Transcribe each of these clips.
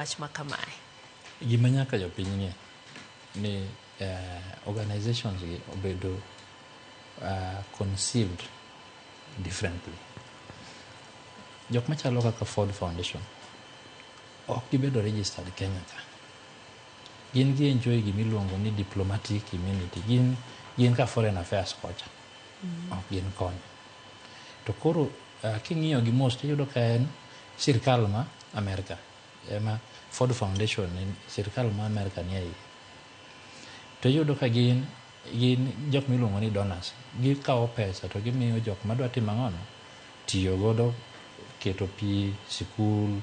Wach ma kamae. Gima nyaka jopiny ng'e ni organizations gi obedo conceived differently. Jok machalo kaka Ford Foundation ok gibedo registered Kenya ka. Gin gi enjoy gimiluongo ni diplomatic immunity. Gin ka foreign affairs kocha. Ok gin koni. To koro king'iyo gi mos tiyudo ka en sirkal ma Amerka ema Ford Foundation en sirkal ma Amerka nie iye. To iyudo ka gin jok miluongo ni donors. Gikawo pesa to gimiyo jok madwa timo ang'ono? Tiyo godo keto pi, sikul,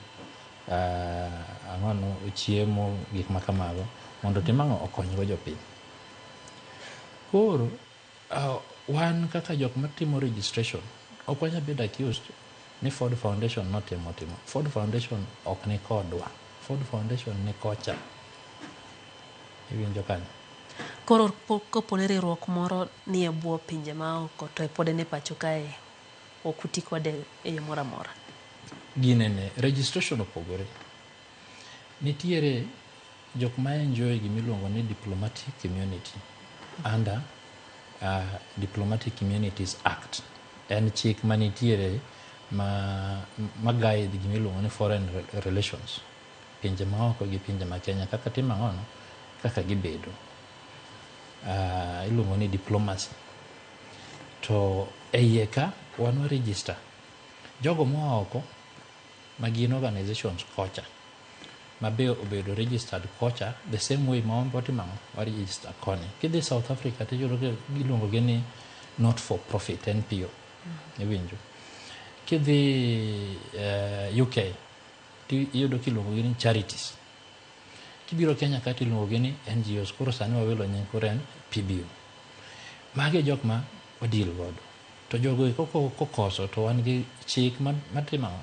ang'ono, chiemo, gik ma kamago mondo otim ang'o? Okonygo jopiny. Koro wan kaka jok matimo registration ok wanyal bedo accused ni Ford Foundation notimo timo. Ford Foundation ok ni kodwa. Ford Foundation ni kocha. Iwinjo kanyo? Koro kopo ni riwruok moro ni e bwo pinje maoko to pod en e pacho kae, ok uti kode e yo moro amora. Ginene, registration opogore. Nitiere jok ma enjoy gimiluongo ni diplomatic immunity under Diplomatic Immunities Act. En chik manitiere ma guide gimiluongo ni foreign relations. Pinje maoko gi pinje ma Kenya kaka timo ang'ono, kaka gibedo. Iluongo ni diplomacy. To e iye ka wan wa register jogo moa oko ma gin organizations kocha ma be obedo registered kocha the same way ma wan be watimo ang'o? Wa register koni. Kidhi South Africa tiyudo ka iluongo gi ni not for profit NPO. Iwinjo? Kidhi UK tiyudo kiluongo gi ni charities. Kibiro Kenya ka tiluongo gi ni NGOs. Koro sani wawilo nying koro en PBO. Magi e jok ma wa deal godo. To jogo eko kokoso to wan gi chik matimo ang'o?